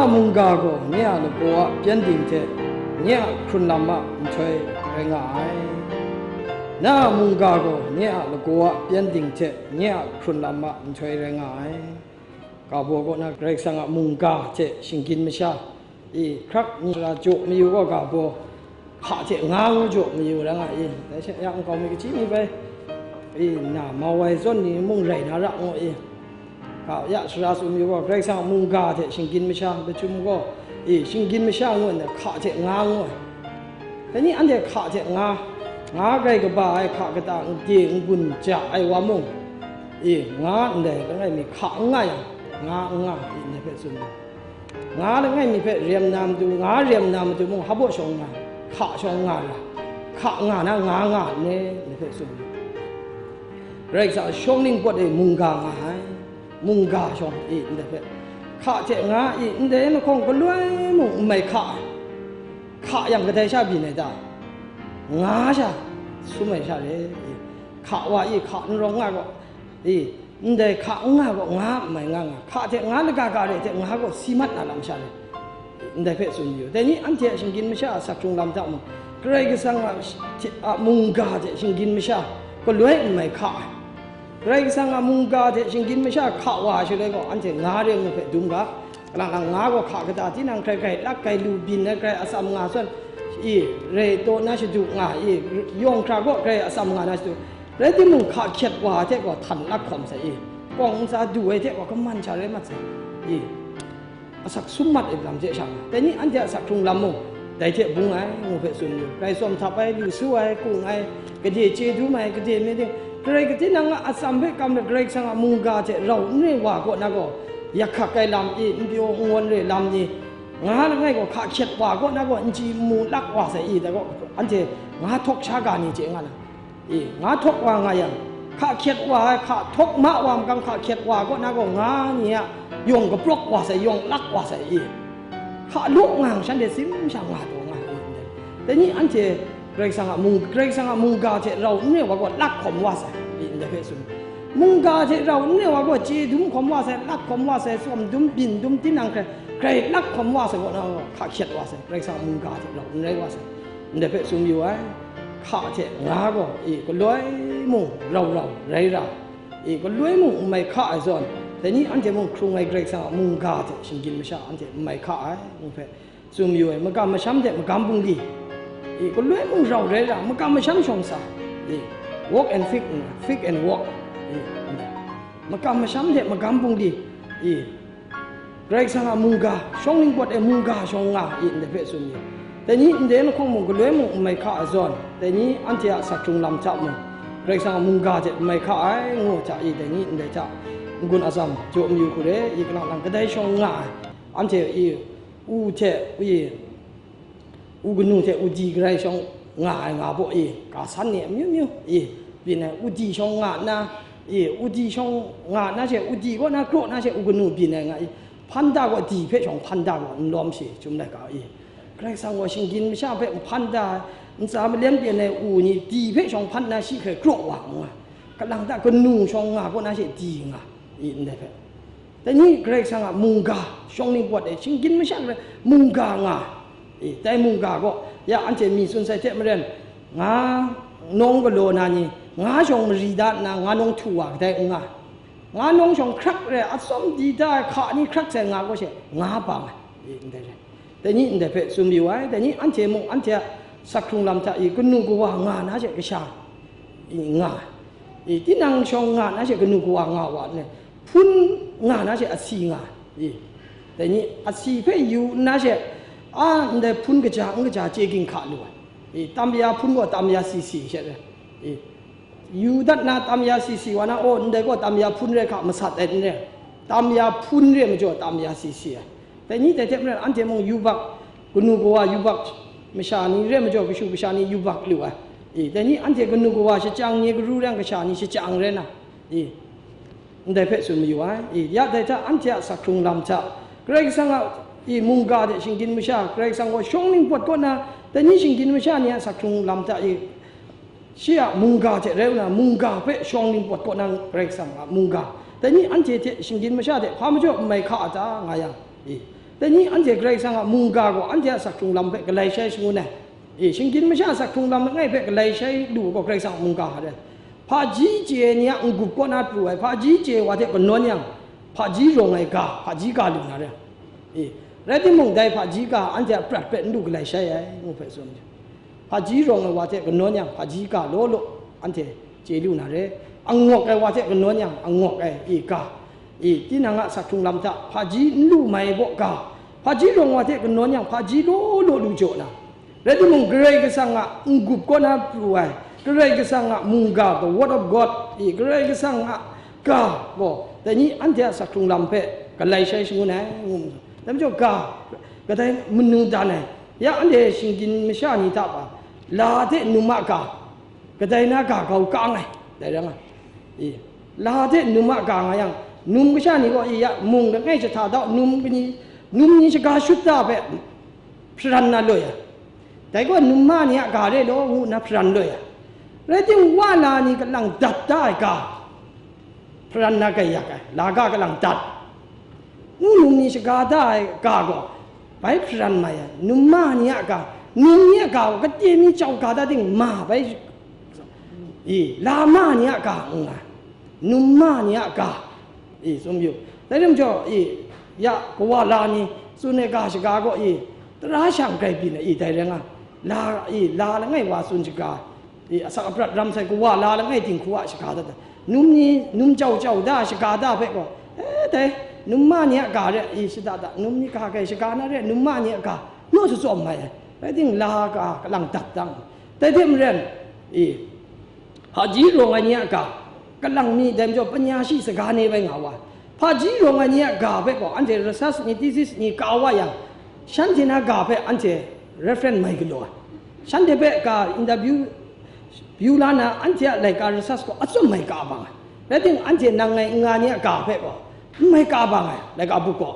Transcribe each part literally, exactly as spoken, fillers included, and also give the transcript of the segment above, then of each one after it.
Mungga gaw nye a lagaw a pyengdin hte nye a hkrun lam a nhtoi rai nga ai. Na a mungga gaw nye a lagaw a pyengdin hte nye a hkrun lam a nhtoi rai nga ai. Ga baw kaw na Karai Kasang a mungga hte shinggyim masha, i, hkrak ni la jaw mayu gaw ga baw, hka hte nga ngu jaw mayu ra nga i, dai she ya nkau mi kachyi mi bai, i, na mau ai zawn ni mung rai na ra ngu i, ga ya sara tsun mayu gaw, Karai Kasang a mungga hte shinggyim masha, lachyum gaw, i, shinggyim masha ngu nna hka hte nga ngu ai. Dai ni anhte hka hte nga, nga grai kaba ai hka kata n de n gun ja ai wa mung, i, nga ndai langai mi hka n nga yang, nga n nga, i, ndai hpe tsun ai. Nga langai mi hpe rem na matu, nga rem na matu mung, hpa baw shawng nga, hka shawng nga ra, hka nga na nga nga ne, ndai hpe tsun ai. Karai Kasang shawng ningpawt e mungga nga ai, mungga shawng i ndai hpe, hka hte nga i ndai lahkawng galoi mung n mai hka ai, hka yang kadai sha byin ai ta? Nga sha sum ai sha re i, hka wa i hka n rawng nga gaw i, ndai hka n nga gaw nga n mai nga nga, hka hte nga laga ga re hte nga gaw si mat na lam sha re. Ndai hpe tsun yu. Dai ni anhte a shinggyim masha a sak hkrung lam hta mung, Karai Kasang a, a mungga hte shinggyim masha galoi n mai hka ai. Karai Kasang a mungga hte shinggyim masha hka wa ai shaloi gaw, anhte nga re ngu hpe dum ga. Kalang lang nga gaw hka kata tinang hkrai grai lak grai lu byin ai, grai atsam nga zawn, i, rai taw na shadu nga, i, yawng hkra gaw grai atsam nga na shadu. Rai timung, hka hkyet wa ai hte gaw htan lak hkawm sai, i, kawng ntsa du ai hte gaw kaman sha rai mat sai, i, asak sum mat ai lam hte sha nga, dai ni anhte a sak hkrung lam mung dai hte bung ai ngu hpe tsun yu. Grai tsawm htap ai, lu su ai, kung ai, gade chye dum ai, gade myit ding, Karai kating nang a atsam hpe kam let Karai Kasang a mungga hte rau n re wa kaw na gaw, yak hkak ai lam i, n pyaw n ngawn re lam ni, nga langai gaw hka hkyet wa kaw na gaw, n chyi n mu lak wa sai i, dai gaw anhte nga htawk sha ga ni chye nga na. I, nga htawk wa nga yang, hka hkyet wa ai, hka htawk ma wa makam, hka hkyet wa kaw na gaw, nga ni a yawng kaprawk wa sai, yawng lak wa sai i, hka law nga yang shanhte tsim sha nga taw nga ai i, ndai. Dai ni anhte Karai Kasang a mung, Karai Kasang a mungga hte rau n re wa gaw lak hkawm wa sai i, ndai hpe tsun. Mungga hte rau n re wa gaw chye dum hkawm wa sai, lak hkawm wa sai, tsawm dum, byin dum, tinang hkrai, hkrai lak hkawm wa sai kaw na gaw, hka hkyet wa sai, Karai Kasang a mungga hte rau n rai wa sai. Ndai hpe tsun yu ai. Hka hte nga gaw, i, galoi mung rau rau rai ra, i, galoi mung n mai hka ai zawn, dai ni anhte mung hkrung ai Karai Kasang a mungga hte shinggyim masha anhte n mai hka ai, ngu hpe tsun yu ai. Magam masham hte magam bungli, i, galoi mung rau rai ra, magam masham shawng sa, i, walk and fig, fig and walk, i, magam masham hte magam bungli, i, Karai Kasang a mungga, shawng ningpawt e mungga shawng nga i, ndai hpe tsun yu. Dai ni ndai lahkawng mung galoi mung n mai hka ai zawn, dai ni anhte a sak hkrung lam hta mung, Karai Kasang a mungga hte n mai hka ai ngu hta i, dai ni ndai hta n-gun atsam jaw mayu hku re i, kalang lang kadai shawng nga ai, anhte i, u hte i, u kanu hte u di garai shawng nga ai nga baw i, ga san ni amyu myu i, byin ai, u di shawng nga nna, i, u di shawng nga nna she, u di kaw na kraw na she, u kanu byin ai nga i, hpan da gaw di hpe shawng hpan da gaw n lawm shi, chyum laika i, Karai Kasang gaw shinggyim masha hpe n hpan da ai, ntsa malen byin ai u ni di hpe shawng hpan nna shi hkrai kraw wa nga, kalang ta kanu shawng nga kaw na she di nga i, ndai hpe. Dai ni Karai Kasang a mungga, shawng ningpawt e shinggyim masha hkrai mungga nga, i, dai mungga gaw, ya anhte mi tsun sai hte maren, nga nawng galaw na ni, nga shawng mari da nna, nga nawng htu wa kadai n nga, nga nawng shawng hkrak re, atsawm di da ai hka ni hkrak sai nga gaw she, nga bang ai, i, ndai re. Dai ni ndai hpe tsun mayu ai, dai ni anhte mung anhte a sak hkrung lam hta i, kanu kawa nga na she kasha i, nga, i, tinang shawng nga na she kanu kawa nga wa nna, hpun nga na she asi nga, i, dai ni asi hpe yu nna she, a, ndai hpun kaja n kaja chye ginhka lu ai, i, tam ya hpun gaw tam ya si si she rai, i, yu dat na tam ya si si wa na, aw, ndai gaw tam ya hpun re hka masat ai n re, tam ya hpun re majaw tam ya si si ai. Dai ni dai hte maren anhte mung yubak, kanu kawa yubak, masha ni re majaw kashu kasha ni yubak lu ai. I, dai ni anhte kanu kawa shachyang ni karu rai yang kasha ni shachyang rai na, i, ndai hpe tsun mayu ai. I, ya dai hta anhte a sak hkrung lam hta, Karai Kasang a, i, mungga hte shinggyim masha, Karai Kasang gaw shawng ningpawt kaw na, dai ni shinggyim masha ni a sak hkrung lam hta, i, shi a mungga hte rai nna, mungga hpe shawng ningpawt kaw na Karai Kasang a mungga, dai ni anhte hte shinggyim masha hte hpa majaw n mai hka a ta nga yang, i, Dai ni anhte Karai Kasang a mungga gaw anhte a sak hkrung lam hpe galai shai shangun ai. E, shinggyim masha a sak hkrung lam langai hpe galai shai lu gaw Karai Kasang a mungga hta re. Hpaji chye ai ni a n-gup kaw na pru ai, hpaji chye ai wa hte kanawn yang, hpaji rawng ai ga, hpaji ga lu na re. E, rai timung, dai hpaji ga anhte a prat hpe n lu galai shai ai, ngu hpe tsun ai. Hpaji rawng ai wa hte kanawn yang, hpaji ga law law anhte chye lu na re. Angawk ai wa hte kanawn yang, angawk ai, e, ga, e, tinang a sak hkrung lam hta hpaji n lu mai baw ga, hpaji rawng wa hte kanawn yang, hpaji law law lu jaw na, rai timung, Karai Kasang a n-gup kaw na pru ai, Karai Kasang a mungga, the word of God, e, Karai Kasang a ga gaw, dai ni anhte a sak hkrung lam hpe galai shai shangun ai, ngu mu. Dai majaw ga, kadai manu dan ai, ya anhte shinggyim masha ni hta pyi, la hte num a ga, kadai na ga grau kang ai, dai rai nga. E, la hte num a ga nga yang, num kasha ni gaw, e, ya mung langai jahta dau, num kani, num ni shaga shut da hpe hparan na loi ai. Dai gaw num ma ni a ga re law, ngu nna hparan loi ai. Rai timung, wa la ni kalang dat da ai ga, hparan na gaiyak ai, la ga kalang dat. Num ni shaga da ai ga gaw, bai hparan mai ai, num ma ni a ga, num ni a ga gaw, kade mi jau ga da ting ma bai, e, la ma ni a ga n nga, num ma ni a ga, e, tsun yu. Dai lam jaw, e, ya kawa la ni tsun ai ga shaga gaw, e, tara shang grai byin ai, e, dai rai nga, la, e, la langai wa tsun shaga, e, asak aprat ram sai kawa la langai dinghku a shaga dat ai. Num ni, num jau jau da shaga da hpe gaw, e, dai, num ma ni a ga re, e, shada da, num ni ga kai shaga na re, num ma ni a ga, naw su tsawm mai ai. Rai timung, la ga kalang dat dang. Dai hte maren, e, hpaji rawng ai ni a ga, kalang mi, dai majaw panya shi saga ni bai nga wa. Hpaji rawng ai ni a ga hpe gaw, anhte research ni, thesis ni ka wa yang, shanhte na ga hpe anhte reference mai galaw ai. Shanhte hpe ga interview yu la na, anhte a laika research gaw atsawm mai ka bang ai. Rai timung, anhte nang ngai n nga ni a ga hpe gaw, n mai ka bang ai, laika buk gaw.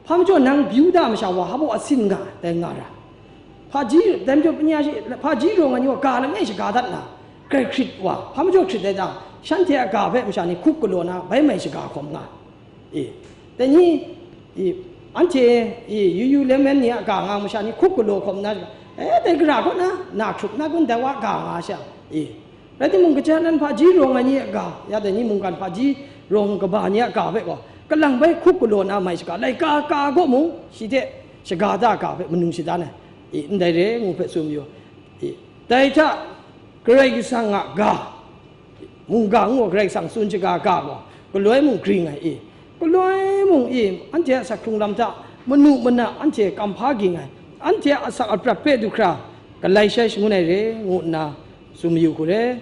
Hpa majaw nang byu da masha wa hpa baw asin nga, dai nga ra. Hpaji, dai majaw panya shi, hpaji rawng ai ni gaw ga langai shaga dat na, grai hkrit wa, hpa majaw hkrit ai ta, shanhte a ga hpe masha ni hkup galaw na, bai mai shaga hkawm nga. E, dai ni, e, anhte, e, yu yu lemmen ni a ga nga masha ni hkup galaw hkawm na, e, dai gara kaw na, na hkrup na kun dai wa ga nga sha, e, rai timung, kaja nan hpaji rawng ai ni a ga, ya dai ni mungkan hpaji rawng kaba ni a ga hpe gaw, kalang bai hkup galaw na mai shaga, laika ka gaw mung, shi hte shaga da ga hpe manu shadan ai, e, ndai re ngu hpe tsun yu. E, dai hta Karai Kasang a ga, mungga ngu Karai Kasang tsun shaga ga gaw, galoi mung gring ai, e, galoi mung, e, anhte a sak hkrung lam hta manu mana anhte kamhpa ging ai, anhte a asak aprat hpe du hkra galai shai shangun ai re, ngu nna tsun mayu hku re.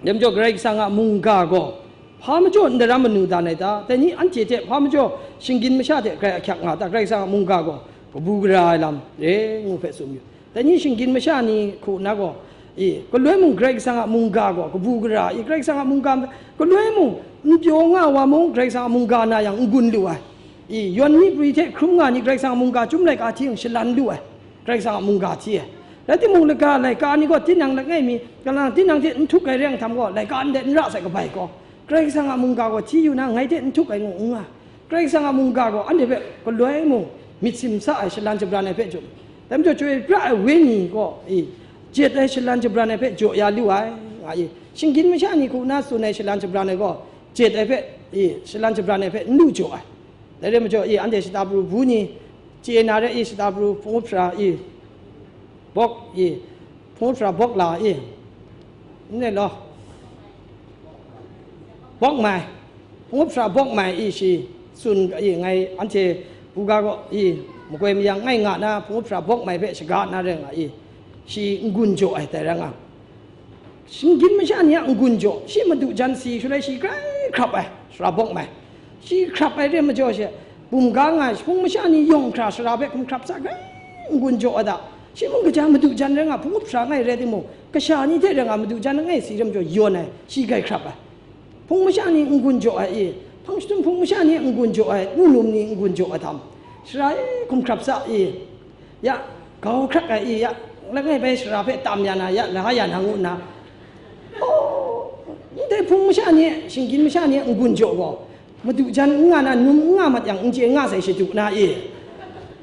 Dai majaw Karai Kasang a mungga gaw hpa majaw n daram manu dan ai ta? Dai ni anhte hte hpa majaw shinggyim masha hte grai ahkyak nga ta? Karai Kasang a mungga gaw kabu gara ai lam re, ngu hpe tsun mayu. Dai ni shinggyim masha ni hku na gaw, e, galoi mung Karai Kasang a mungga gaw kabu gara, e, Karai Kasang a mungga, galoi mung n pyaw nga wa mung, Karai Kasang a mungga na yang n gun lu ai. E, yawn myi prwi hte hkrum nga ni Karai Kasang a mungga chyum laika hti shalan lu ai, Karai Kasang a mungga hti ai. Rai timung, laika, laika ni gaw tinang langai mi, kalang tinang hte n htuk ai rai yang htam gaw, laika ndai n ra sai kabai gaw, Karai Kasang a mungga gaw hti yu na, ngai hte n htuk ai ngu n nga. Karai Kasang a mungga gaw anhte hpe galoi mung myit simsa ai, shalan shabran ai hpe jum. Dai majaw, Chyoi pra ai Wenyi gaw, e, jet ai, shalan shabran ai hpe jaw ya lu ai, nga i. Shinggyim masha ni hku na tsun ai shalan shabran ai gaw, jet ai hpe, e, shalan shabran ai hpe n lu jaw ai. Dai re majaw, e, anhte shata pru bu ni chye na re, e, shata pru hpung up sara, e, bawk, e, hpung up sara bawk la, e, n rai law, bawk mai, hpung up sara bawk mai, e, shi tsun, e, ngai anhte bu ga gaw, e, makoi mayang ngai nga na, hpung up sara bawk mai hpe shaga na rai nga, e, shi n-gun jaw ai, dai rai nga. Shinggyim masha ni a n-gun jaw, shi madu jan si shaloi shi grai hkrap ai, sara bawk mai. Shi hkrap ai re majaw she, bum ga nga ai, hpung masha ni yawng hkra sara hpe hkum hkrap sa grai n-gun jaw ai ta? Shi mung kaja madu jan rai nga, hpung up sara ngai rai timung, kasha ni hte rai nga madu jan langai si re majaw yawn ai, shi grai hkrap ai. Hpung masha ni n-gun jaw ai i, hpang shatum hpung masha ni n-gun jaw ai, nu num ni n-gun jaw ai htam, sara e, hkum hkrap sa i, ya, gau hkrak ai i, ya, langai bai sara hpe tam ya na, ya, la ya na ngu nna, oh, ndai hpung masha ni, shinggyim masha ni n-gun jaw gaw, madu jan n nga na, num n nga mat yang, n chye nga sai shadu na i,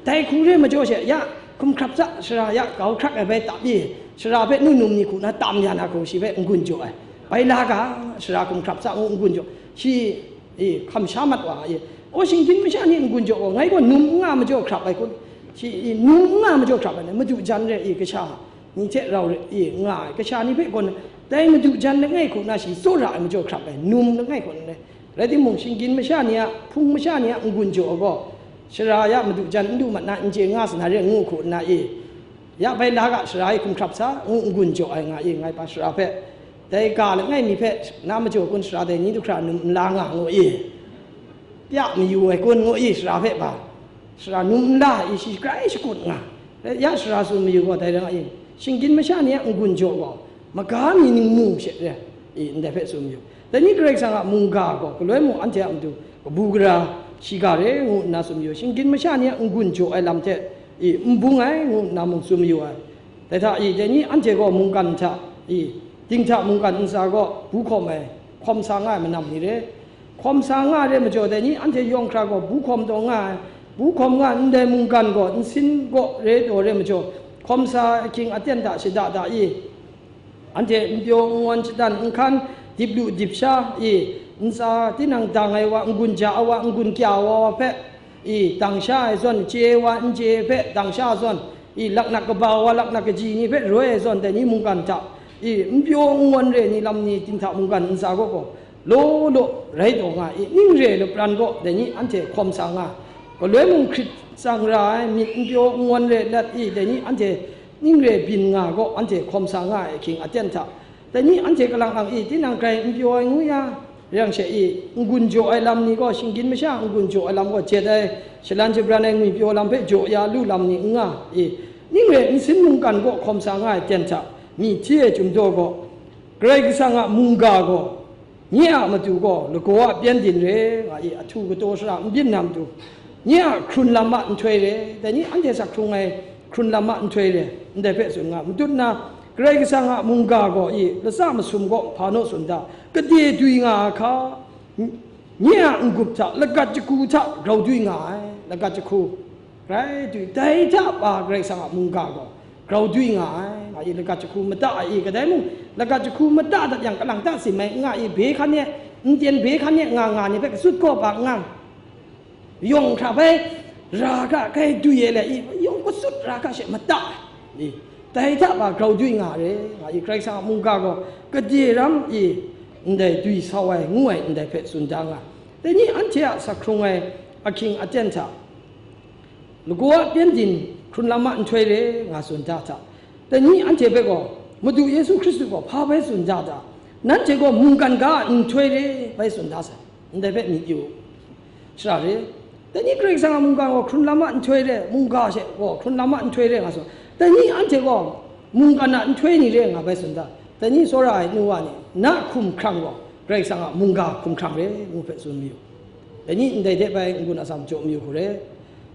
Dai hku re majaw she, ya, hkum hkrap sa, sara ya, grau hkrak ai bai tap i, sara hpe nu num ni hku na tam ya na hku shi hpe n-gun jaw ai. Bai la ga, sara hkum hkrap sa ngu n-gun jaw. Shi, i, hkam sha mat wa, i, o, shinggyim masha ni n-gun jaw gaw, ngai gaw num n nga majaw hkrap ai kun. Shi, i, num n nga majaw hkrap ai, madu jan re, i, kasha ni hte rau re, i, nga ai, kasha ni hpe gawn, dai madu jan langai hku na shi tsawra ai majaw hkrap ai, num langai hku na. Rai timung, shinggyim masha ni a, hpung masha ni a n-gun jaw ai gaw, sara ya madu jan n du mat na, n chye nga sa na re ngu hku nna i, ya bai la ga, sara e hkum hkrap sa, ngu n-gun jaw ai nga i, ngai pa sara hpe, dai ga langai mi hpe, na majaw kun sara dai ni du hkra num n la nga ngu i, pya mayu ai kun ngu i, sara hpe pa, sara num n la i, shi grai shakut nga. Ya sara tsun mayu gaw, dai rai nga i, shinggyim masha ni a n-gun jaw gaw, maga mi ningmu she re, i, ndai hpe tsun mayu. Dai ni Karai Kasang a mungga gaw, galoi mung anhte a matu kabu gara shiga re ngu nna tsun mayu. Shinggyim masha ni a n-gun jaw ai lam hte, i, n bung ai ngu nna mung tsun mayu ai. Dai hta i, dai ni anhte gaw mungkan hta, i, dinghta mungkan ntsa gaw bu hkawm ai, hkawm sa nga ai manam ni re. Hkawm sa nga ai re majaw, dai ni anhte yawng hkra gaw bu hkawm taw nga ai, bu hkawm nga ai ndai mungkan gaw nsin gaw re taw re majaw, hkawm sa ahkying aten hta shada da i, anhte n pyaw n ngawn, shatan n hkan, dip lu dip sha i, ntsa tinang dang ai wa, n-gun ja ai wa, n-gun kya wa wa hpe, i, dang sha ai zawn, chye ai wa n chye hpe dang sha ai zawn, i, laknak kaba wa, laknak kaji ni hpe roi ai zawn, dai ni mungkan hta, i, n pyaw n ngawn re ni lam ni dinghta mungkan ntsa gaw gaw, law law rai taw nga i, ning re lapran gaw dai ni anhte hkawm sa nga, galoi mung hkrit tsang ra ai myit n pyaw n ngawn re let i, dai ni anhte ning re byin nga gaw anhte hkawm sa nga ai ahkying aten hta, dai ni anhte kalang ang i, tinang grai n pyaw ai ngu ya, rai yang she i, n-gun jaw ai lam ni gaw, shinggyim masha n-gun jaw ai lam gaw, jet ai, shalan shabran ai ngwi pyaw lam hpe jaw ya lu lam ni n nga i, ning re nsin mungkan gaw hkawm sa nga ai aten hta, myi hti ai Chyum daw gaw, Karai Kasang a mungga gaw, nye a matu gaw lagaw a pyengdin re nga i, ahtu kataw shara n byin na matu, nye a hkrun lam a nhtoi re, dai ni anhte sak hkrung ai hkrun lam a nhtoi re, ndai hpe tsun nga, matut na, Karai Kasang a mungga gaw i, latsa masum gaw hpa naw tsun da, gade dwi nga ai hka, nye a n-gup hta, lagat jahku hta grau dwi nga ai, lagat jahku, grai dwi, dai hta pa Karai Kasang a mungga gaw grau dwi nga ai, nga i, lagat jahku mata ai i, kadai mung lagat jahku mata dat yang, kalang ta sim ai, nga i, be hkan e, n tyen be hkan e nga nga ni hpe kasut kaw pa n nga, yawng hkra bai ra ga, grai dwi ai le i, yawng kasut ra ga she mata ai i, dai hta pa grau dwi nga re, nga i, Karai Kasang a mungga gaw gade ram i, ndai dwi sau ai, ngu ai, ndai hpe tsun da nga, dai ni anhte a sak hkrung ai ahkying aten hta, lagaw a pyengdin hkrun lam a nhtoi re nga tsun da hta, dai ni anhte hpe gaw, Madu Yesu Hkristu gaw hpa bai tsun da ta? Nanhte gaw mungkan ga a nhtoi re bai tsun da sai, ndai hpe myit yu u, shara re. Dai ni Karai Kasang a mungga gaw hkrun lam a nhtoi re, mungga she gaw hkrun lam a nhtoi re nga tsun, dai ni anhte gaw mungkan a nhtoi ni re nga bai tsun da? Dai ni tsawra ai nu wa ni, na hkum hkrang gaw Karai Kasang a mungga hkum hkrang re ngu hpe tsun mayu. Dai ni ndai hte bai n-gun atsam jaw mayu hku re,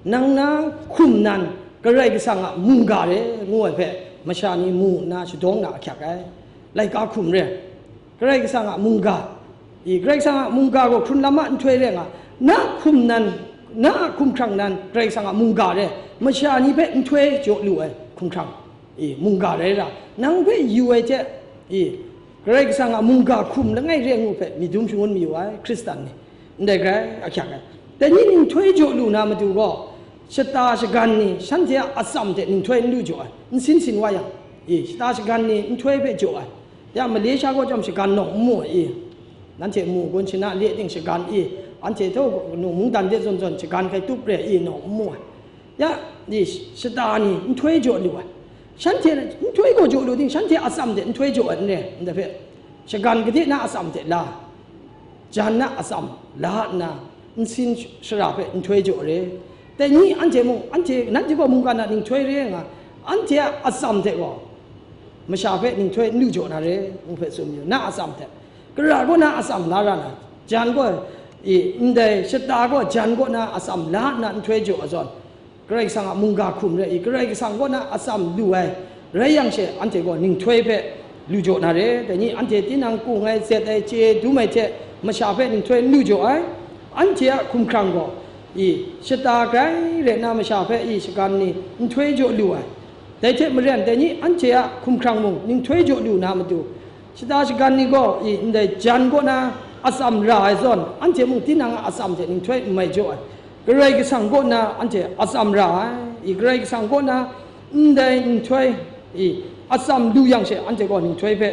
nang na hkum nan Karai Kasang a mungga re ngu ai hpe masha ni mu nna shadawng na ahkyak ai. Laika hkum re, Karai Kasang a mungga, i, Karai Kasang a mungga gaw hkrun lam a nhtoi re nga, na hkum nan, na a hkum hkrang nan Karai Kasang a mungga re, masha ni hpe nhtoi jaw lu ai hkum hkrang, i, mungga rai ra, nang hpe yu ai hte, i, Karai Kasang a mungga hkum langai re ngu hpe myit dum shangun mayu ai Hkristan ni, ndai grai ahkyak ai. Dai ni nhtoi jaw lu na matu gaw, shata shagan ni shanhte a atsam hte nhtoi n lu jaw ai, n sin sin wa yang, i, shata shagan ni nhtoi hpe jaw ai. Ya, Malaysia gaw chyawm shagan nawng n mu ai, i, nanhte mu gun, shana le ting shagan, i, anhte htaw nu mungdan de zawn zawn shagan hkai tup re, i, nawng n mu ai. Ya, ni shata ni nhtoi jaw lu ai. Shanhte nhtoi gaw jaw lu ting, shanhte atsam hte nhtoi jaw ai n re, ndai hpe, shagan gade na atsam hte la, jan na atsam la nna, nsin shara hpe nhtoi jaw re. Dai ni anhte mung, anhte, nanhte gaw mungkan a ninghtoi re nga, anhte a atsam hte gaw masha hpe ninghtoi n lu jaw na re, ngu hpe tsun mayu, na atsam hte. Gara gaw na atsam la ra na, jan gaw, i, ndai shata gaw jan gaw na atsam la nna nhtoi jaw ai zawn, Karai Kasang a mungga hkum re i, Karai Kasang kaw na atsam lu ai, rai yang she, anhte gaw ninghtoi hpe lu jaw na re. Dai ni anhte tinang kung ai, zet ai, chye dum ai hte masha hpe ninghtoi n lu jaw ai. Anhte a hkumhkrang gaw i, shata grai re na masha hpe i shagan ni nhtoi jaw lu ai. Dai hte maren, dai ni anhte a hkumhkrang mung ninghtoi jaw lu na matu, shata shagan ni gaw i ndai jan kaw na atsam ra ai zawn, anhte mung tinang a atsam hte ninghtoi n mai jaw ai. Karai Kasang kaw na anhte atsam ra ai. I Karai Kasang kaw na ndai ninghtoi, i, atsam lu yang she, anhte gaw ninghtoi hpe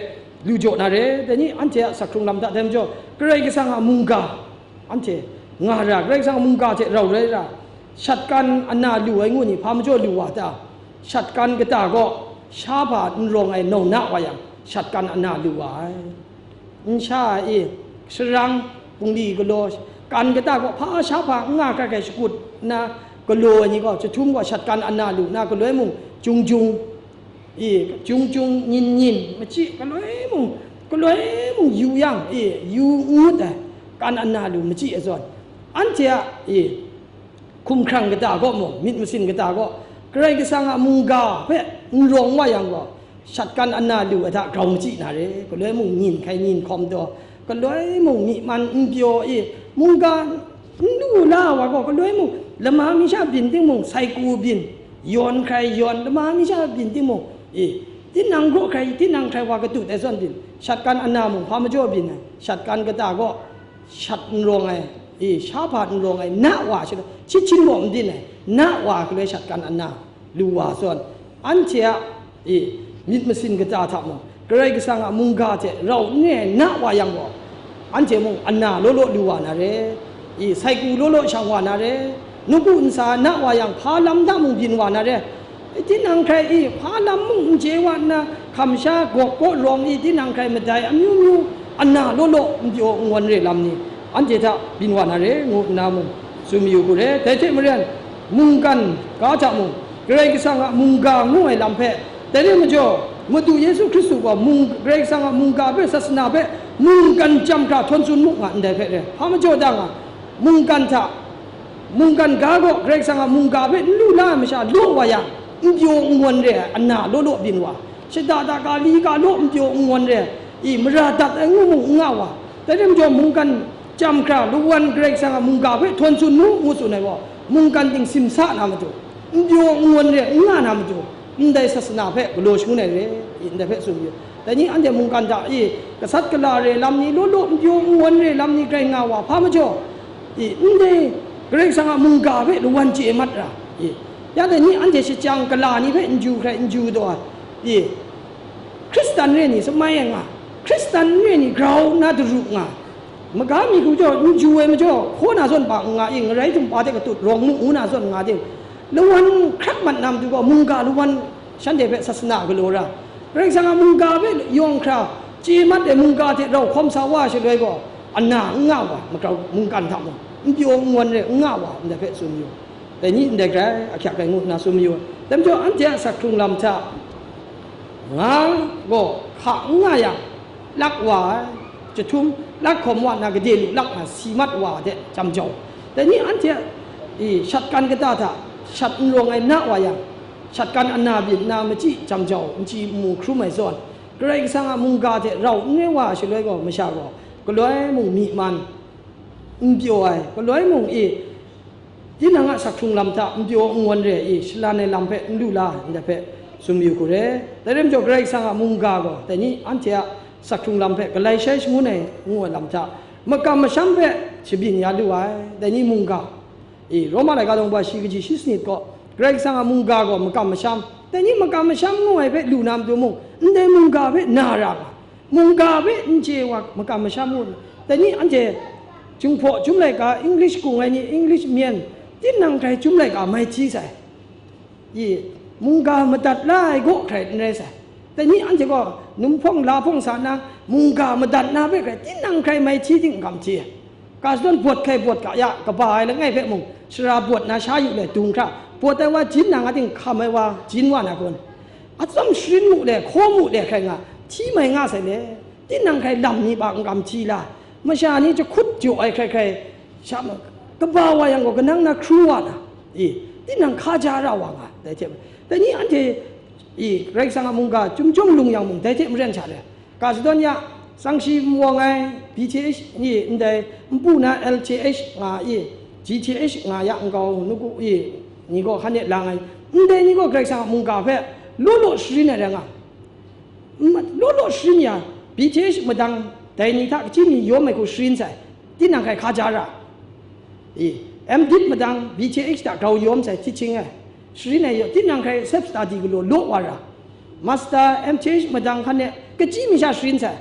lu jaw na re. Dai ni anhte a sak hkrung lam hta dai majaw, Karai Kasang a mungga, anhte nga ra, Karai Kasang a mungga hte rau rai ra, shatkan ana lu ai ngu ni hpa majaw lu wa ta? Shatkan kata gaw sha hpa n rawng ai nau na wa yang, shatkan ana lu wa ai. N sha e, sharang, bungli galaw, kan kata gaw hpa sha hpa n nga hkrai hkrai shakut nna galaw ai ni gaw, chyahtum gaw shatkan ana lu nna, galoi mung jung jung, e, jung jung, nyin nyin, machyi, galoi mung, galoi mung yu yang, e, yu ngut ai, kan ana lu machyi ai zawn, anhte a, e, hkumhkrang kata gaw mung, myit masin kata gaw, Karai Kasang a mungga hpe n rawng wa yang gaw, shatkan ana lu ai hta grau machyi na re, galoi mung nyin hkrai nyin hkawm taw, galoi mung myi man n pyaw i, mungga n lu la wa gaw, galoi mung lama mi sha byin timung, saiku byin, yawn hkrai yawn, lama mi sha byin timung, i, tinang gaw hkrai, tinang hkrai wa katut ai zawn byin, shatkan ana mung hpa majaw byin ai, shatkan kata gaw, shat n rawng ai, e, sha hpa n rawng ai, na wa shaloi, shi htin gaw n byin ai, na wa galoi shatkan ana lu wa zawn, anhte a, e, myit masin kata hta mung, Karai Kasang a mungga hte rau n re ai na wa yang gaw, anhte mung ana law law lu wa na re, e, saiku law law shang wa na re, nawku nsa na wa yang hpa lam hta mung byin wa na re, tinang hkrai i, hpa lam mung n chye wa nna, hkam sha gawk kaw rawng i, tinang hkrai madai amyu myu, ana law law n pyaw n wan re lam ni, anhte hta byin wa na re, ngu nna mung tsun mayu hku re. Dai hte maren, mungkan ga hta mung, Karai Kasang a mungga ngu ai lam hpe, dai re majaw, Madu Yesu Hkristu gaw mung, Karai Kasang a mungga hpe, sasana hpe, mungkan chyam hkra htawn tsun mu nga ndai hpe re. Hpa majaw da nga, mungkan hta, mungkan ga gaw Karai Kasang a mungga hpe n lu la ai masha law wa yang, n pyaw n wan re ai ana law law byin wa, shada da ga li ga law n pyaw n wan re ai, i, mara dat ai ngu mung n nga wa, dai re majaw mungkan chyam hkra lawan Karai Kasang a mungga hpe htawn tsun mu, ngu tsun ai gaw, mungkan ting simsa na matu, n pyaw n wan re ai n nga na matu, ndai sasana hpe galaw shangun ai re, i, ndai hpe tsun yu. Dai ni anhte mungkan hta i, gasat gala re lam ni, law law n pyaw n wan re lam ni grai nga wa hpa majaw, i, ndai Karai Kasang a mungga hpe lawan chye mat ra, i, ya dai ni anhte shachyang gala ni hpe n ju hkrai n ju daw ai, i, Hkristan re ni samai ai nga, Hkristan re ni grau nna daru nga, maga mi hku jaw n ju ai majaw, hkaw na zawn pa n nga i, ngarai htum pa hte katut rawng mu ngu na zawn nga ting, lawan hkrat mat na matu gaw, mungga lawan shanhte hpe sasana galaw ra, Karai Kasang a mungga hpe yawng hkra chye mat ai mungga hte rau hkawm sa wa shaloi gaw, ana n nga wa, magrau mungkan hta mung, n pyaw n wan re n nga wa, ndai hpe tsun yu. Dai ni ndai grai, ahkyak ai ngu nna tsun mayu. Dai majaw anhte a sak hkrung lam hta, nga gaw hka n nga yang, lak wa ai, chyahtum, lak hkawm wa nna gade lu lak na si mat wa de jam jau. Dai ni anhte a, i, shatkan kata hta shat n rawng ai na wa yang, shatkan ana byin nna machyi jam jau, nchyi nmu hkrum ai zawn, Karai Kasang a mungga hte rau n re wa ai shaloi gaw, masha gaw galoi mung myi man n pyaw ai, galoi mung i, tinang a sak hkrung lam hta n pyaw n wan re ai, i, shalan ai lam hpe n lu la ai, ndai hpe tsun mayu hku re. Dai rai majaw, Karai Kasang a mungga gaw, dai ni anhte a sak hkrung lam hpe galai shai shangun ai ngu ai lam hta, makam masham hpe shabyin ya lu ai, dai ni mungga, i, Roma laika dawng ba shi kaji shi sanit gaw, Karai Kasang a mungga gaw makam masham, dai ni makam masham ngu ai hpe lu na matu mung, ndai mungga hpe na ra nga, mungga hpe n chye wa makam masham ngu, dai ni anhte Jinghpaw Chyum laika, English gung ai ni, English myen, tinang hkrai Chyum laika mai hti sai. I, mungga madat la ai gaw hkrai n rai sai. Dai ni anhte gaw, num hpawng la hpawng sa nna, mungga madat na hpe hkrai, tinang hkrai mai hti ting n kam hti ai. Ga shadawn bawt hkai bawt ga ya, kaba ai langai hpe mung, sara bawt na sha yu le dung hkra, bawt ai wa jin na nga ting hkam ai wa jin wa na kun? Atsawm sharin mu le, hkaw mu le hkrai nga, hti mai nga sai le, tinang hkrai lam ni ba n kam hti la, masha ni jahkut jaw ai hkrai hkrai, sha ma, kaba wa yang gaw, kanang na hkru wa na, i, tinang hka ja ra wa nga, dai hte, dai ni anhte, i, Karai Kasang a mungga, Chyum Jawng Lung yang mung, dai hte maren sha le, Ga shadawn ya, tsang shi n wawng ai, B T H ni ndai, npu na L T H nga i, B T H nga ya nkau, nuku i, ni gaw hkan e lang ai, ndai ni gaw Karai Kasang a mungga hpe law law sharin ai rai nga. Law law sharin ya, B T H madang dai ni hta kachyi mi yawm ai hku sharin sai, tinang hkrai hka ja ra. I, M.Div madang B T H hta grau yawm sai, teaching e sharin ai yaw, tinang hkrai self study galaw law wa ra. Master M.Th madang hkan e kachyi mi sha sharin sai.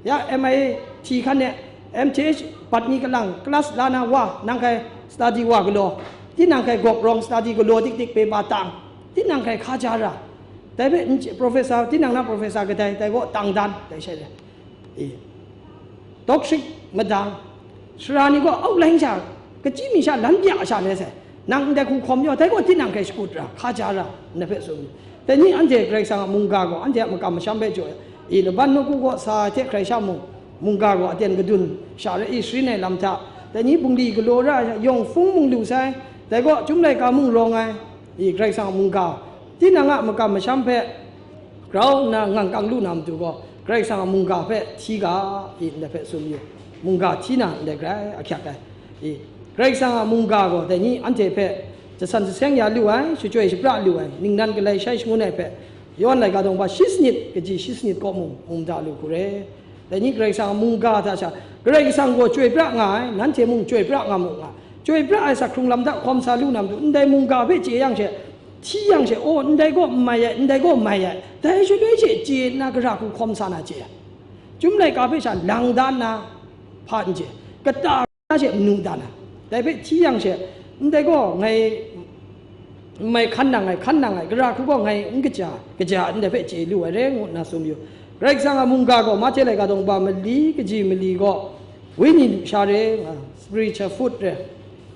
Ya M I T hkan e M.Th bat mi kalang class la na wa, nang hkrai study wa galaw, tinang hkrai gawp rawng study galaw dik dik pe ba tang, tinang hkrai hka ja ra. Dai hpe n chye, professor, tinang na professor kadai, dai gaw tang dan, dai shai le. E, toxic madang, sara ni gaw auk laing sha, kachyi mi sha, lan bya sha le sai. Nang ndai hku hkawm yaw, dai gaw tinang hkrai shakut ra, hka ja ra, ndai hpe tsun. Dai ni anhte Karai Kasang a mungga gaw anhte a makam masham hpe jaw, i laban nawku gaw sa ai hte hkrai sha mung, mungga gaw aten kadun sha rai i sharin ai lam hta, dai ni bungli galaw ra ai sha, yawng hpung mung lu sai, dai gaw chyum laika mung rawng ai, i Karai Kasang a mungga, tinang a makam masham hpe grau nna ngang kang lu na matu gaw, Karai Kasang a mungga hpe hti ga, i ndai hpe tsun yu. Mungga hti na ndai grai ahkyak ai. I, Karai Kasang a mungga gaw dai ni anhte hpe jasan jaseng ya lu ai, shachyoi shapra lu ai, ningnan galai shai shangun ai hpe, Yawn laika dawng hpa shi sanit, kaji shi sanit kaw mung, mung da lu hku re. Dai ni Karai Kasang a mungga hta sha, Karai Kasang gaw chyoi pra nga ai, nanhte mung chyoi pra nga mu nga. Chyoi pra ai sak hkrung lam hta hkawm sa lu na matu, ndai mungga hpe chye yang she, hti yang she, aw, ndai gaw n mai ai, ndai gaw n mai ai, dai shaloi she chye nna gara hku hkawm sa na chye ai. Chyum laika hpe sha lang da nna hpa n chye, kata na she manu da na, dai hpe hti yang she, ndai gaw ngai n mai hkan nang ai, hkan nang ai, gara hku gaw ngai n kaja, kaja ndai hpe chye lu ai re, ngu nna tsun yu. Karai Kasang a mungga gaw Mahte laika dawng hpa mali kaji mali gaw, wenyi lusha re, nga, spiritual food re.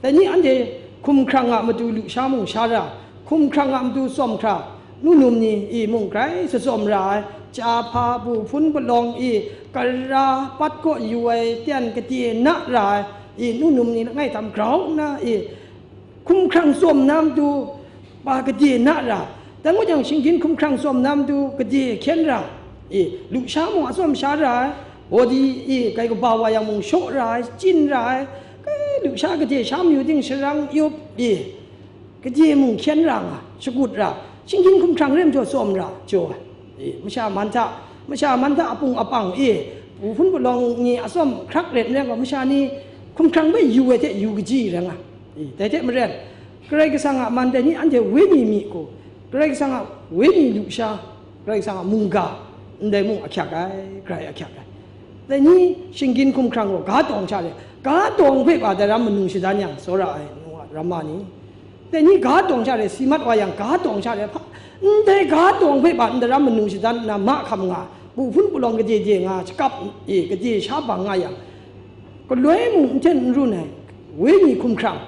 Dai ni anhte hkumhkrang a matu lusha mung sha ra, hkumhkrang a matu tsawm hkra, nu num ni i mung grai shatsawm ra ai, chya hpa, bu hpun palawng i, kara, pat kaw yu ai, tyan kade na ra ai, i nu num ni langai tam grau nna i, hkumhkrang tsawm na matu, pa kade na ra, dai ngut yang, shinggyim hkumhkrang tsawm na matu kade hkyen ra, i, lusha mung atsawm sha ra ai, body i, kai kaba wa yang mung shaw ra ai, chyin ra ai, kai lusha kade sha mayu ting sharang yup, i, kade mung hkyen ra nga, shakut ra, shinggyim hkumhkrang re majaw tsawm ra, jaw ai. E, masha man hta, masha man hta apung apang e, bu hpun palawng ni atsawm hkrak ret n rai gaw, masha ni hkumhkrang hpe yu ai hte yu kaji rai nga. E, dai hte maren, Karai Kasang a man dai ni anhte wenyi myi hku, Karai Kasang a wenyi lusha, Karai Kasang a mungga, ndai mung ahkyak ai, grai ahkyak ai. Dai ni shinggyim hkumhkrang gaw ga tawng sha re, ga tawng hpe ga daram manu shadan yang, tsawra ai, nu a, rama ni. Dai ni ga tawng sha re, si mat wa yang, ga tawng sha re, hpa, ndai ga tawng hpe ba ndaram manu shadan nna mahkam nga, bu hpun palawng kade de nga, shakap e kade sha bang nga yang, galoi mung n hten n run ai, wenyi hkumhkrang,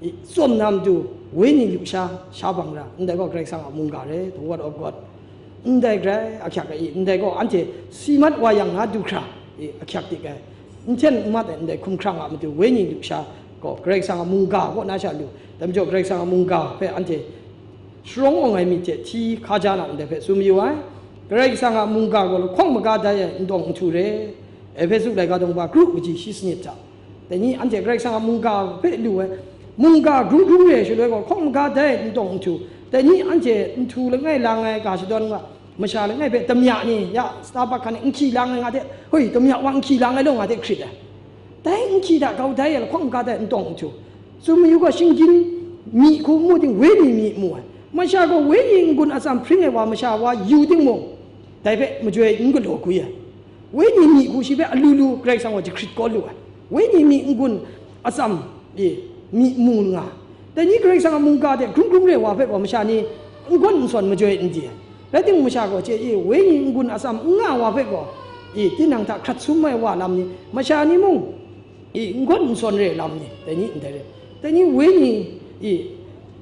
i, tsawm na matu, wenyi lusha sha bang ra, ndai gaw Karai Kasang a mungga re, the word of God. Ndai grai ahkyak ai, i, ndai gaw anhte si mat wa yang na du hkra, i, ahkyak dik ai. N hten n mat ai ndai hkumhkrang a matu wenyi lusha gaw Karai Kasang a mungga kaw na sha lu, dai majaw Karai Kasang a mungga hpe anhte sharawng awng ai myit hte hti hka ja na ndai hpe tsun mayu ai. Karai Kasang a mungga gaw lahkawng maga dai ai ntawng nhtu re, Ehpesu laika dawng hpa kru kaji shi sanit hta. Dai ni anhte Karai Kasang a mungga hpe lu ai, mungga grung grung re ai shaloi gaw lahkawng maga dai ai ntawng nhtu, dai ni anhte nhtu langai lang ai ga shadawn nga, masha langai hpe damya ni, ya, Starbucks hkan e n hkyi lang ai nga hte, hoi, damya wa n hkyi lang ai law nga hte hkrit ai. Dai n hkyi hta grau dai ai lahkawng maga dai ntawng nhtu, tsun mayu gaw, shinggyim myi hku n mu ting, wenyi myi mu ai. Masha gaw wenyi n-gun atsam hpring ai wa masha wa yu timung, dai hpe majoi n galaw gwi ai. Wenyi myi hku shi hpe alu lu Karai Kasang gaw jahkrit kau lu ai. Wenyi myi n-gun atsam e myi mu nga. Dai ni Karai Kasang a mungga hte hkrung hkrung re wa hpe gaw masha ni n gawn n sawn majoi n di ai. Rai timung, masha gaw chye e, wenyi n-gun atsam n nga wa hpe gaw, e, tinang hta hkrat sum ai wa lam ni, masha ni mung, e, n gawn n sawn re lam ni, dai ni ndai re. Dai ni wenyi, e,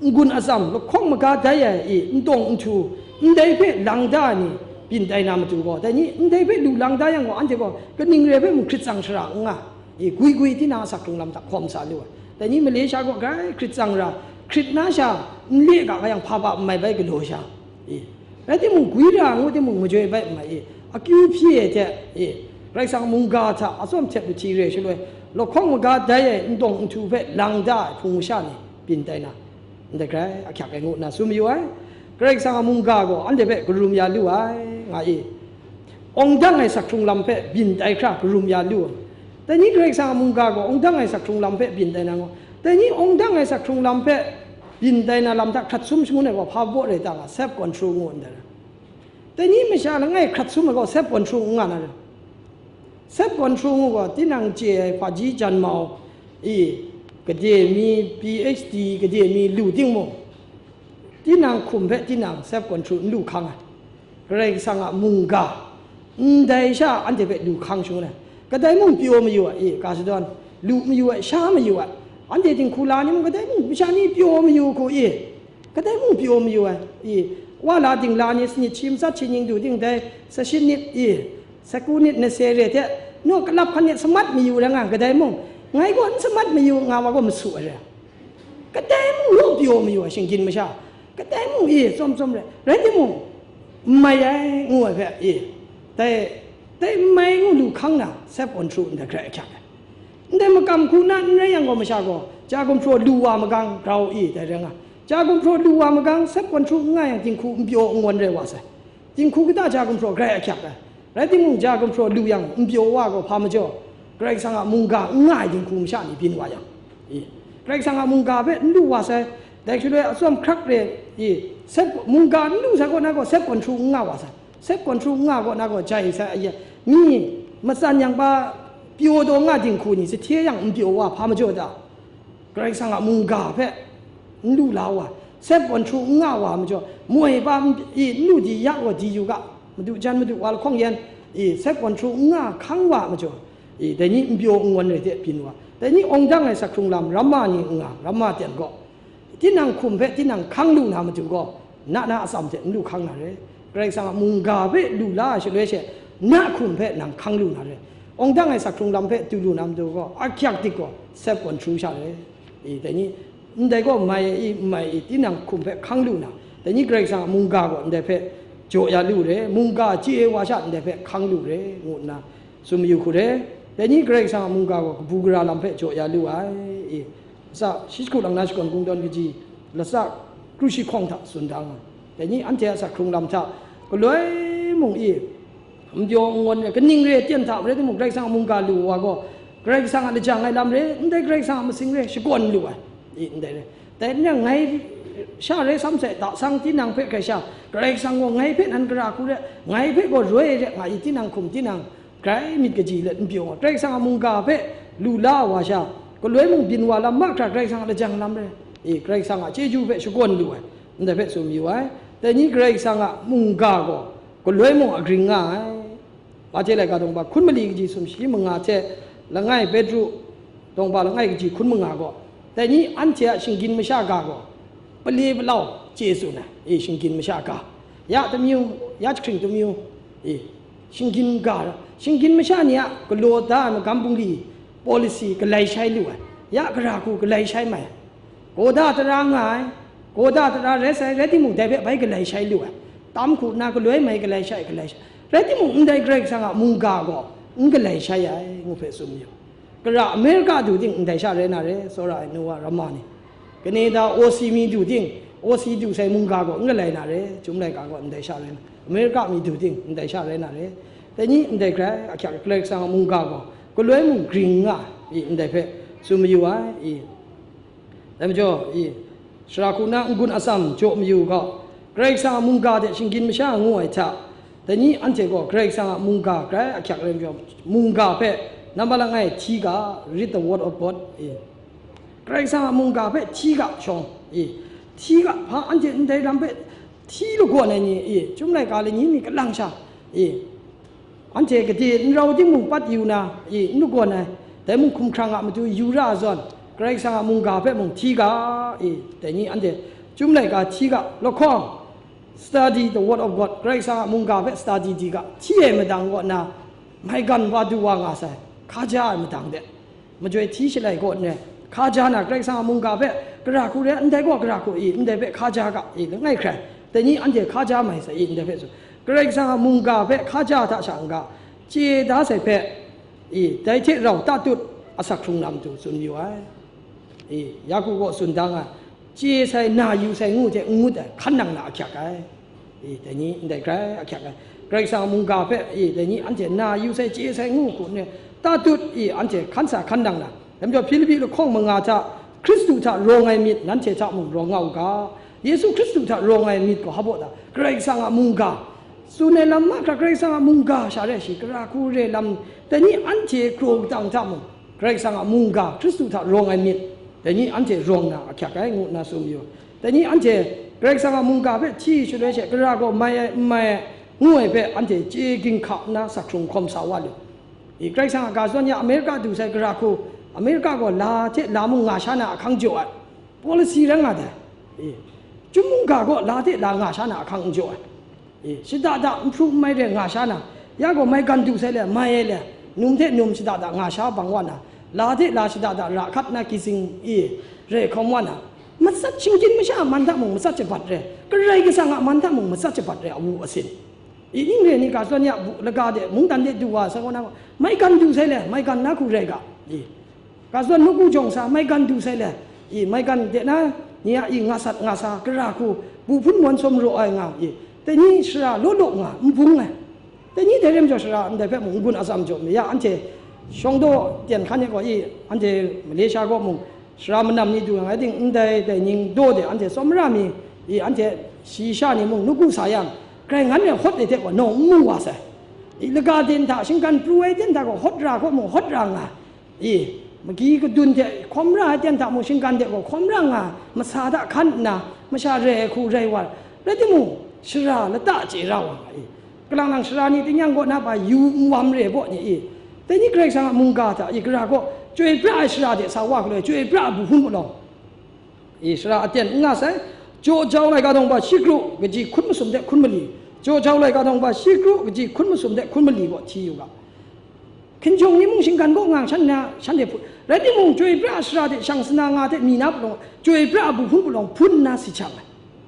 n-gun atsam lahkawng maga dai ai, e, ntawng nhtu, ndai hpe lang da ai ni, byin tai na matu gaw, dai ni ndai hpe lu lang da yang gaw, anhte gaw kaning re ai hpe mung hkrit tsang shara n nga, e, gwi gwi tinang a sak hkrung lam hta hkawm sa lu ai. Dai ni Malaysia gaw grai hkrit tsang ra, hkrit na sha, nle ga nga yang hpa ba n mai bai galaw sha, e, rai timung, gwi ra ngu timung, majoi bai n mai, e, akyu hpyi ai hte, e, Karai Kasang mungga hta atsawm htet lu hti re shaloi, lahkawng maga dai ai ntawng nhtu hpe lang da ai hpung masha ni byin tai na, ndai grai ahkyak ai ngu nna tsun mayu ai. Karai Kasang a mungga gaw anhte hpe karum ya lu ai, nga i. Awng dang ai sak hkrung lam hpe byin tai hkra karum ya lu ai. Dai ni Karai Kasang a mungga gaw awng dang ai sak hkrung lam hpe byin tai na ngaw, dai ni awng dang ai sak hkrung lam hpe byin tai na lam hta hkrat sum shangun ai gaw hpa baw rai ta nga, self control ngu ndai ra. Dai ni masha langai hkrat sum ai gaw self control n nga na re. Self control ngu gaw, tinang chye ai hpaji janmau i, gade mi, P H D gade mi lu timung, tinang hkum hpe tinang self control n lu hkang ai. Karai Kasang a mungga, ndai sha anhte hpe lu hkang shangun ai. Kadai mung pyaw mayu ai, i, ga shadawn, lu mayu ai, sha mayu ai. Anhte dinghku la ni mung kadai mung masha ni pyaw mayu hku, i, kadai mung pyaw mayu ai, i, wa la dingla ni sanit shi matsat shi ning du ting dai, sashit nit, i, saku nit nase re hte, naw kalap hkan nit samat mayu rai nga, kadai mung, ngai gaw n samat mayu nga wa gaw masu ai re. Kadai mung naw pyaw mayu ai, shinggyim masha, kadai mung, i, tsawm tsawm re, rai timung, n mai ai, ngu ai hpe, i, dai, dai n mai ngu lu hkang na, self control ndai hkrai ahkyak ai. Ndai makam hku na n rai yang gaw, masha gaw, ja gumhpraw lu wa magang grau i, dai rai nga. Ja gumhpraw lu wa magang, self control n nga yang, dinghku n pyaw n ngawn rai wa sai. Dinghku kata ja gumhpraw grai ahkyak ai. Rai timung, ja gumhpraw lu yang, n pyaw wa gaw hpa majaw, Karai Kasang a mungga n nga ai dinghku masha ni byin wa yang, i, Karai Kasang a mungga hpe n lu wa sai. Dai shaloi atsawm hkrak re, i, self, mungga n lu sai kaw na gaw, self control n nga wa sai. Self control n nga kaw na gaw, jai sai, aye, mi matsan yang pa pyaw taw nga dinghku ni, sahte yang n pyaw wa hpa majaw ta? Karai Kasang a mungga hpe n lu la wa, self control n nga wa majaw, moi pa n, i, n lu di ya gaw di yu ga, madu jan madu wa lahkawng yan, i, self control n nga hkang wa majaw, i, dai ni n pyaw n ngawn rai hte byin wa, dai ni awng dang ai sak hkrung lam ramma ni n nga, ramma ten gaw, tinang hkum hpe tinang hkang lu na matu gaw, na na atsam hte n lu hkang na re. Karai Kasang a mungga hpe lu la ai shaloi she, na hkum hpe nang hkang lu na re. Awng dang ai sak hkrung lam hpe du lu na matu gaw, ahkyak dik gaw, self control sha re. I, dai ni, ndai gaw mai i, n mai i, tinang hkum hpe hkang lu na, dai ni Karai Kasang a mungga gaw ndai hpe jaw ya lu re, mungga chye wa sha ndai hpe hkang lu re, ngu nna tsun mayu hku re. Dai ni Karai Kasang a mungga gaw kabu gara lam hpe jaw ya lu ai, i, latsa shi jahku lang na shakawn kungdawn kaji, latsa kru shi hkawng hta tsun da nga, dai ni anhte a sak hkrung lam hta galoi mung i, n pyaw n ngawn re, kaning re aten hta rai timung, Karai Kasang a mungga lu wa gaw, Karai Kasang a lajang ai lam re, ndai Karai Kasang a masing re, shakawn lu ai, i, ndai re. Dai n yang, ngai sha rai sam sai, da sang tinang hpe hkrai sha, Karai Kasang gaw ngai hpe nan gara hku re, ngai hpe gaw roi re, nga i, tinang hkum tinang grai myit kaji let n pyaw, Karai Kasang a mungga hpe lu la wa sha, galoi mung byin wa lam mahkra Karai Kasang a lajang lam rai, e, Karai Kasang a chyeju hpe shakawn lu ai, ndai hpe tsun mayu ai. Dai ni Karai Kasang a mungga gaw galoi mung agring nga ai. Mahte laika dawng hpa hkun mali kaji sumshi manga hte langai Petru dawng hpa langai kaji hkun manga gaw, dai ni anhte a shinggyim masha ga gaw, pale palau chye tsun ai, e, shinggyim masha ga, ya tamyu, ya jahkring tamyu, e, shinggyim ga, shinggyim masha ni a galaw da ai magam bungli, policy galai shai lu ai, ya gara hku galai shai mai ai, gawda tara nga ai, gawda tara rai sai, rai timung, dai hpe bai galai shai lu ai, tam hku nna galoi mai galai shai, galai shai, rai timung, ndai Karai Kasang a mungga gaw n galai shai ai, ngu hpe tsun mayu. Gara Amerika du ting ndai sha rai na re, tsawra ai Noa ramma ni. Canada O C mi du ting, O C du sai mungga gaw n galai na re, Chyum laika gaw ndai sha rai na, Amerika mi du ting ndai sha rai na re. Dai ni ndai grai ahkyak Karai Kasang a mungga gaw galoi mung gring nga i, ndai hpe tsun mayu ai, i. Dai majaw, i, sara hku na n-gun atsam jaw mayu ga, Karai Kasang a mungga hte shinggyim masha ngu ai hta, dai ni anhte gaw Karai Kasang a mungga grai ahkyak rai majaw, mungga hpe nambat langai hti ga, read the word of God, i. Karai Kasang a mungga hpe hti ga shawng, i, hti ga, hpa anhte ndai lam hpe hti lagawn ai ni, i, Chyum laika lani mi kalang sha, i, anhte gade n rau timung pat yu na, i, n lagawn ai, dai mung hkumhkrang a matu yu ra ai zawn, Karai Kasang a mungga hpe mung hti ga, i, dai ni anhte Chyum laika hti ga, lahkawng, study the word of God, Karai Kasang a mungga hpe study di ga, hti ai madang kaw na, maigan wa du wa nga sai, hkaja ai madang de, majoi hti shalai kaw n rai, hkaja na Karai Kasang a mungga hpe gara hku re, ndai gaw gara hku i, ndai hpe hkaja ga i, langai hkrai, dai ni anhte hkaja mai sai i, ndai hpe tsun, Karai Kasang a mungga hpe hkaja hta sha n ga, chye da sai hpe i, dai hte rau tatut, asak hkrung lam tu tsun yu ai. I, Yaku gaw tsun da nga, chye sai, na yu sai ngu hte n ngut ai, hkan nang na ahkyak ai. I, dai ni ndai grai ahkyak ai. Karai Kasang a mungga hpe, i, dai ni anhte na yu sai, chye sai ngu hku n ri, tatut, i, anhte hkan sa hkan nang na. Dai majaw Hpilipi lahkawng manga hta, Hkristu hta rawng ai myit nanhte hta mung rawng nga u ga. Yesu Hkristu hta rawng ai myit gaw hpa baw ta? Karai Kasang a mungga. Tsun ai lam mahkra Karai Kasang a mungga sha re shi, gara hku re lam, dai ni anhte kraw katang hta mung, Karai Kasang a mungga, Hkristu hta rawng ai myit, dai ni anhte rawng na ahkyak ai, ngu nna tsun yu. Dai ni anhte Karai Kasang a mungga hpe hti shaloi she, gara gaw mai ai, n mai ai, ngu ai hpe anhte chye ginhka nna sak hkrung hkawm sa wa lu. I, Karai Kasang a ga zawn ya Amerika du sai gara hku, Amerika gaw la hte la mung nga sha na ahkang jaw ai, policy rai nga dai. I, chyum mungga gaw la hte la nga sha na ahkang n jaw ai. I, shada da nhpru n mai re nga sha na, ya gaw maigan du sai le, mai ai le, num hte num shada da nga sha bang wa na, la hte la shada da ra hkat na, kizing i re hkawm wa na, matsat shinggyim masha a man hta mung matsat shabat re, Karai Kasang a man hta mung matsat shabat re, awu asin. I, ning re ni ga zawn ya bu laga de, mungdan de du wa sai gaw na, maigan du sai le, maigan na hku rai ga, i, ga zawn nawku jawng sa, maigan du sai le, i, maigan de na, ni a, i, nga sat nga sa, gara hku, bu hpun wan sawm raw ai nga, i, dai ni shara law law nga, n bung ai. Dai ni dai re majaw shara ndai hpe mung n gun atsam jaw mi ya, anhte shawng daw tyen hkan e gaw, i, anhte Malaysia gaw mung, sara manam ni du yang, rai ting, ndai dai ning daw de anhte tsawmra mi, i, anhte shayi sha ni mung nawku sa yang, grai ngan re hawt ai hte gaw nawng n mu wa sai. I, laga den hta, shinggan pru ai den hta gaw hawt ra gaw mung hawt ra nga, i, magi kadun hte hkawm ra ai den hta mung shinggan de gaw hkawm ra nga, masa hta hkan nna, masha rai ai hku rai wa, rai timung, shara lata chye ra wa nga, i, kalang lang sara ni tingnyang kaw na pa yu nwam re gaw ni, i, dai ni Karai Kasang a mungga hta, i, gara gaw chyoi pra ai sara de sa wa hkaloi, chyoi pra ai bu hpun palawng, i, sara aten n nga sai. Jaw jau laika dawng hpa shi kru, kaji hkun masum de hkun mali. Jaw jau laika dawng hpa shi kru, kaji hkun masum de hkun mali gaw hti yu ga. Hkinjawng ni mung shinggan kaw nga shan na, shanhte hput. Rai timung, chyoi pra ai sara de shang sana nga hte mi na palawng, chyoi pra ai bu hpun palawng hpun nna si hkyang ai.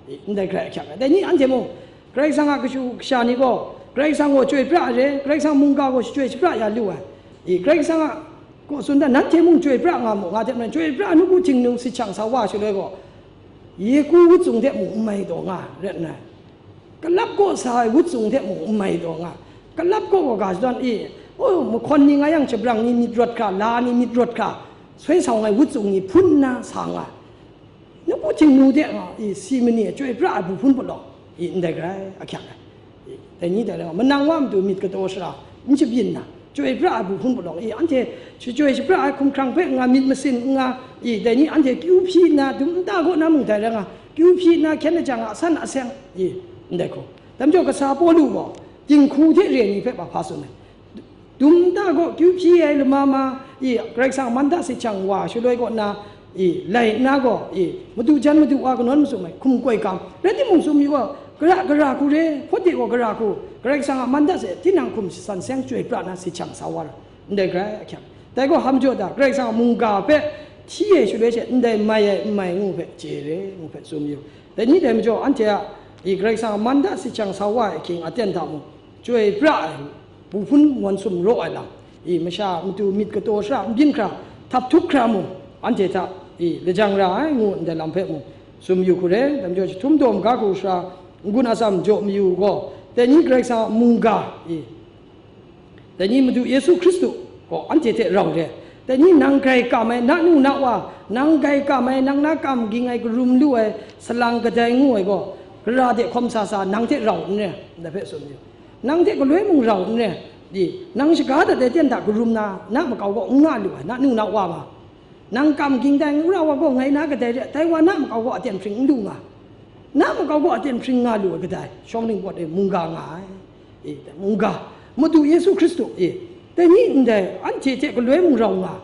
I, ndai grai ahkyak ai. Dai ni anhte mung, Karai Kasang a kashu kasha ni gaw, Karai Kasang gaw chyoi pra ai re, Karai Kasang mungga gaw shachyoi shapra ya lu ai. I, Karai Kasang a kaw tsun dan, nanhte mung chyoi pra nga mu, nga hte maren, chyoi pra ai nawku Htingnu si hkyang sa wa shaloi gaw, Yeku wut tsung hte mung n mai taw nga, ret nna, kalap kaw sa ai wut tsung hte mung n mai taw nga, kalap kaw gaw ga shadawn i, o, mahkawn ni nga yang, shabrang ni myit rawt hkra, la ni myit rawt hkra, soi sa ai wut tsung ni hpun nna sa nga, nawku Htingnu de nga, i, si mani chyoi pra ai bu hpun palawng, i, ndai grai ahkyak ai. I, dai ni dai rai nga, manang wa matu myit kataw sara n shabyin na, chyoi pra ai bu hpun palawng, i, anhte shachyoi shapra ai hkumhkrang hpe nga, myit masin n nga, i, dai ni anhte kyu hpyi nna, dum nta kaw na mung dai rai nga, kyu hpyi nna hkyen lajang a asan aseng, i, ndai hku. Dai majaw kasa Pawlu gaw, dinghku hte re ni hpe hpa tsun ai. Dum nta gaw kyu hpyi ai lama ma, i, Karai Kasang a man hta si hkyang wa shaloi kaw na, i, lai nna gaw, i, madu jan madu wa kanawn masum ai hkum koi kam, rai timung, sum yu gaw, gara, gara hku re, hpawt de gaw gara hku, Karai Kasang a man hta se, tinang hkum shasan seng chyoi pra na si hkyang sa wa ra, ndai grai ahkyak. Dai gaw hkam jaw ta, Karai Kasang a mungga hpe hti ai shaloi she, ndai mai ai, n mai ngu hpe chye re, ngu hpe tsun yu. Dai ni dai majaw, anhte a, i, Karai Kasang a man hta si hkyang sa wa ai ahkying aten hta mung, chyoi pra ai, bu hpun wan sum raw ai lam, i, masha matu myit kataw sara n byin hkra, htap htup hkra mung, anhte hta, i, lajang ra ai ngu ndai lam hpe mung, tsun yu hku re, dai majaw jahtum daw maga hku sara, n-gun atsam jaw mayu gaw, dai ni Karai Kasang a mungga, i, dai ni Madu Yesu Hkristu gaw anhte hte rau re, dai ni nang grai kam ai, na nu na wa, nang grai kam ai, nang na kam ging ai, karum lu ai, salang kadai ngu ai gaw, gara de hkawm sa sa, nang hte rau n re, ndai hpe tsun yu. Nang hte galoi mung rau n re, di, nang shaga dat ai ten hta karum na, na makau gaw n nga lu ai, na nu na wa ma. Nang kam ging dai n ra wa gaw, ngai na kadai re, dai wa na makau gaw aten hpring n lu nga. Na makau gaw aten hpring nga lu ai kadai, shawng ningpawt e mungga nga ai. E, mungga, Madu Yesu Hkristu e, dai ni ndai, anhte hte galoi mung rau nga,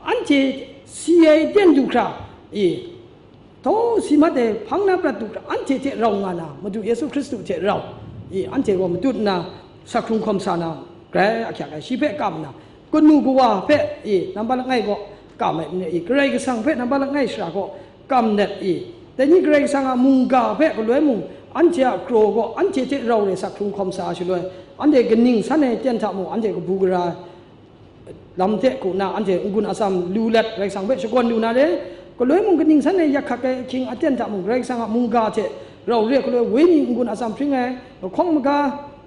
anhte si ai ten du hkra, e, Taw si mat ai hpang na prat du hkra, anhte hte rau nga na, Madu Yesu Hkristu hte rau, i, anhte gaw matut nna, sak hkrung hkawm sa na, grai ahkyak ai, shi hpe kam nna, kanu kawa hpe, i, nambat langai gaw kam ai n re, i, Karai Kasang hpe nambat langai shara gaw kam let, i, dai ni Karai Kasang a mungga hpe galoi mung, anhte a kraw gaw anhte hte rau re sak hkrung hkawm sa shaloi, anhte kaning san ai ten hta mung, anhte kabu gara ai, lam hte ku na anhte n-gun atsam lu let Karai Kasang hpe shakawn lu na re. Galoi mung kaning san e yak hkak ai ahkying aten hta mung Karai Kasang a mungga hte rau re ai galoi wenyi n-gun atsam hpring ai, lahkawng maga,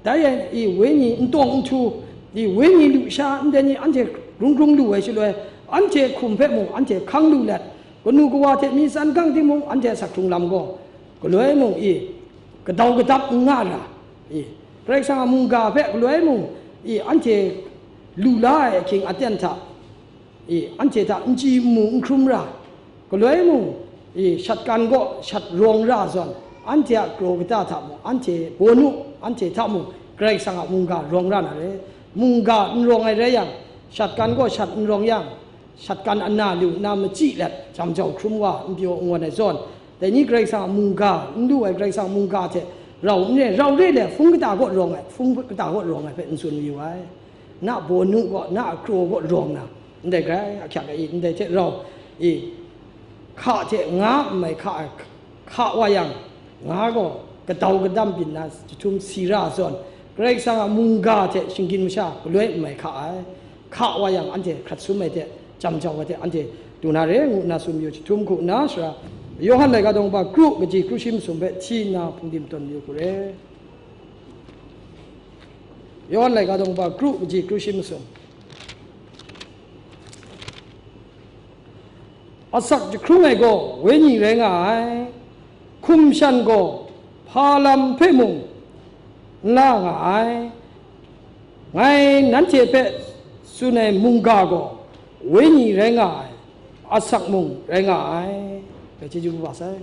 dai ai i wenyi n tawng n htu, i wenyi lusha ndai ni anhte grung grung lu ai shaloi, anhte hkum hpe mung anhte hkang lu let, kanu kawa hte mi tsan gang timung anhte a sak hkrung lam gaw, galoi mung i, kadau kadap n nga ra, i, Karai Kasang a mungga hpe galoi mung i, anhte lu la ai ahkying aten hta, i, anhte hta n chyi n mu n hkrum ra, galoi mung i, shat kan gaw shat rawng ra zawn, anhte a kraw kata hta mung, anhte bawnu, anhte hta mung, Karai Kasang a mungga rawng ra na re. Mungga n rawng ai rai yang, shat kan gaw shat n rawng yang, shat kan ana lu nna machyi let, jam jau hkrum wa, n pyaw n ngawn ai zawn, dai ni Karai Kasang a mungga, n lu ai Karai Kasang a mungga hte rau n re, rau re le, hpung kata kaw rawng ai, hpung kata kaw rawng ai hpe n tsun mayu ai. Na bawnu gaw, na kraw gaw rawng na, ndai grai ahkyak ai, ndai hte rau i, hka hte nga n mai hka ai, hka wa yang, nga gaw kadau kadam byin na jahtum si ra zawn, Karai Kasang a mungga hte shinggyim masha galoi n mai hka ai, hka wa yang anhte hkrat sum ai hte, jam jau ai hte anhte du na re, ngu nna tsun mayu jahtum hku nna, sara Yawhan laika dawng ba kru kaji kru shi masum hpe hti nna hpungdim tawn mayu hku re. Yawhan laika dawng ba kru kaji kru shi masum. Asak jahkrung ai gaw wenyi rai nga ai, hkum shan gaw hpa lam hpe mung n la nga ai. Ngai nanhte hpe tsun ai mungga gaw wenyi rai nga ai, asak mung rai nga ai. Bai chyeju kaba sai.